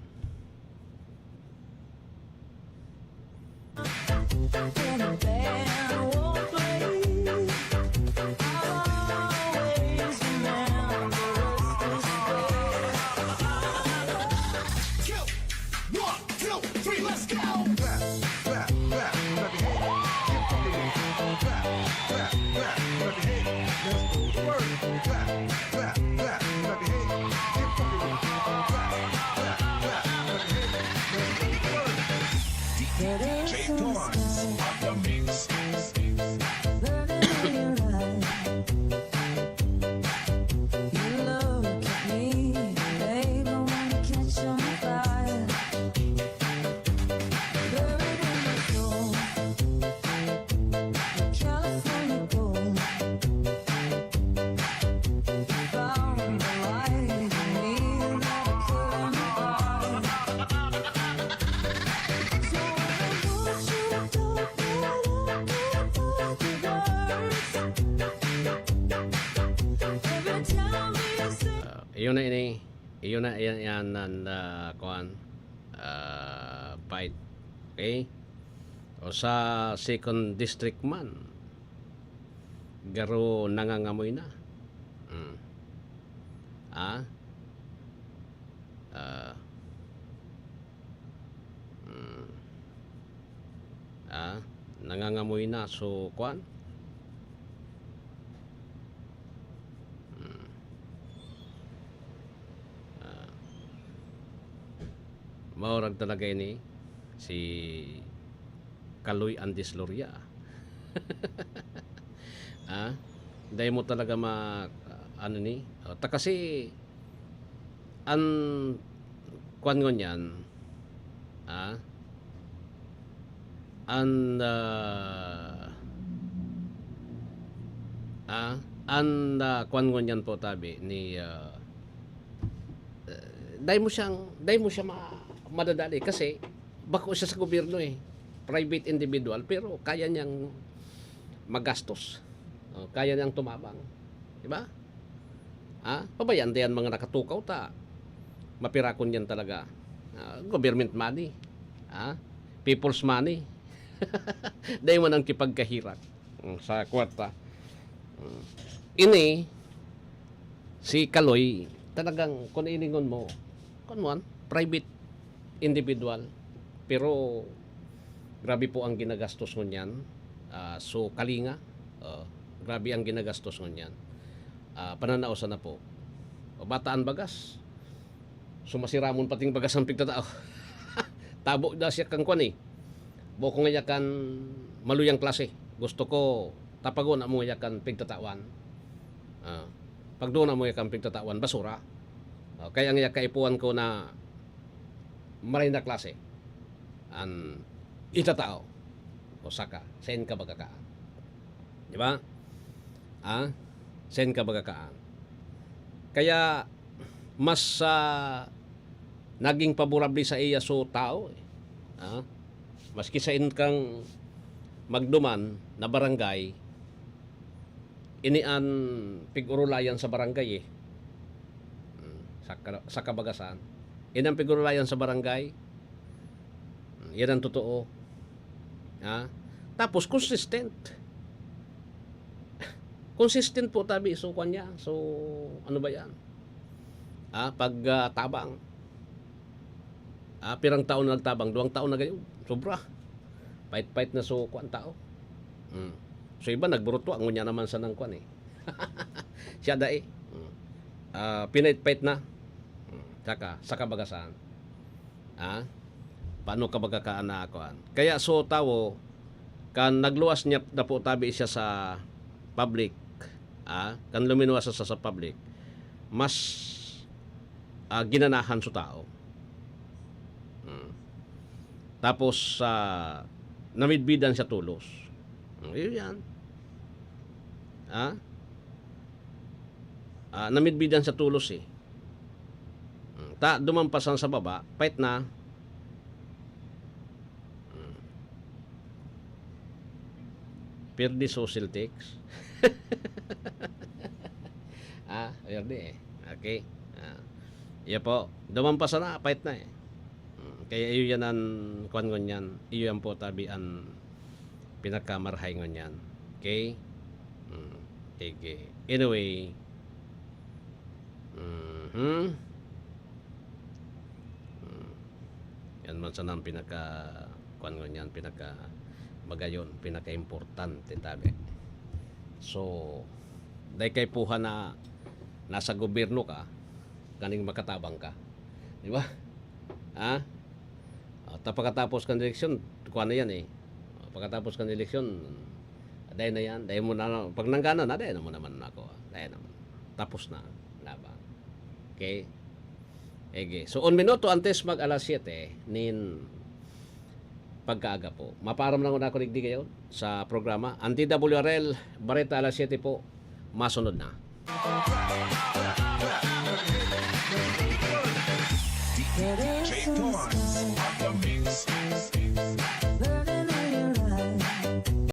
One, two, three, let's go! Clap, clap, clap, clap your hands. Keep rocking it. Clap, clap, clap your hands. Let's go to work. Clap, clap, clap, clap your hands. Keep rocking it. Clap, clap, clap, clap your hands. Let's go to work. D J Torrance on the mix. Ah, iyo na ini. Iyo na yan, yan an, ah, kuan, ah, fight. Okay? O sa second district man, garo nangangamoy na. Mm. Ah? Ah. Mm. Ah, nangangamoy na. So, kuan? Mm. Ah. Maurag talaga ini si Kaloy Andis Loria. Ah, dai mo talaga ma-, ano ni, ah, ta kasi an kuan ngunyan, ah, an, ah, ah, an, ah, kuan ngunyan po tabi ni, ah, eh, dai mo siyang, dai mo siya ma-, madadali kasi bako siya sa gobyerno eh. Private individual, pero kaya niyang magastos. Oh, kaya niyang tumabang. Di ba? Ha? Pabayaan diyan mga nakatukaw ta. Mapirakon yan talaga. Ah, government money. Ha? People's money. Dai man ang kipagkahirak. Mm, sa kwarta. Mm. Ini, si Kaloy, talagang, kung iningon mo, kung mo, private individual. Pero, grabe po ang ginagastos ngunyan. Ah, so, Kalinga, oh, grabe ang ginagastos ngunyan. Ah, pananao sana po. O, bataan bagas. Sumasiramon pating bagas ang pigtatao. Tabo na siya kan kwan eh. Buo ko ngaya kan maluyang klase. Gusto ko tapagon amo ngaya kan pigtatawan. Ah, pagduon amo ngaya kan pigtatawan, basura. Ah, kaya ngaya kaipuhan ko na maray na klase an itatao. O saka, sain ka baga kaan? Di ba? Ah, sain ka baga kaan? Kaya, mas, ah, naging paborable sa iya so tao, eh. Ah, maski sain kang magduman na barangay, ini an pig-orolayan sa barangay, eh. Hmm, sa ka-, sa kabagasan. Ini an pig-orolayan sa barangay. Hmm, yan ang totoo. Ha? Tapos, consistent. Consistent po tabi, so, kwan niya. So, ano ba yan? Ah, pag, ah, tabang. Ah, pirang taon na nagtabang? Duwang taon na gayon. Sobra. Pait-pait na so, kwan, tao. Hmm. So, iba, nagburutwa. Ngunyan naman sa nang kwan, eh. Siya dai. Hmm. Ah, pinait-pait na. Hmm. Saka, sa kabagasan. Ah? Paano ka magkakaan na kuan? Kaya so tawo, kan nagluwas niya na po tabi siya sa public, ah, kan luminuwas siya sa, sa public, mas, ah, ginanahan so tao. Hmm. Tapos, ah, namidbidan siya tolos. Hmm, yun yan. Ah? Ah, namidbidan sa tolos eh. Hmm, ta, duman pa sa, sa baba, pait na. Hmm. Pirdi so Celtics. Ah, pirdi eh. Okay. Ah. Iya po. Duman pa sana, pait na eh. Hmm. Kaya iyo yan ang kwan ngunyan. Iyo yan po tabi ang pinakamarahay ngunyan. Okay? Hmm. Sige. Anyway. Mhm. Hmm. Yan man sana ang pinaka, kwan ngunyan, pinaka magayon, pinaka-importante tabi. So, dai kaipuhan na nasa gobyerno ka, kaning makatabang ka. Di ba? Ha? Ah, ta pagkatapos kan eleksyon, kuwan na yan eh. Ah, pagkatapos kan eleksyon, dai na yan, dai mo na, pag nanggana na, dai na mo naman ako. Dai naman. Tapos na, laban. Okay? Ege. So, un minuto antes mag alas siyete, nin pagkaaga po. Mapaaram lang ako digdi ngayon sa programa. Ang D W R L, Bareta alas siyete po, masunod na.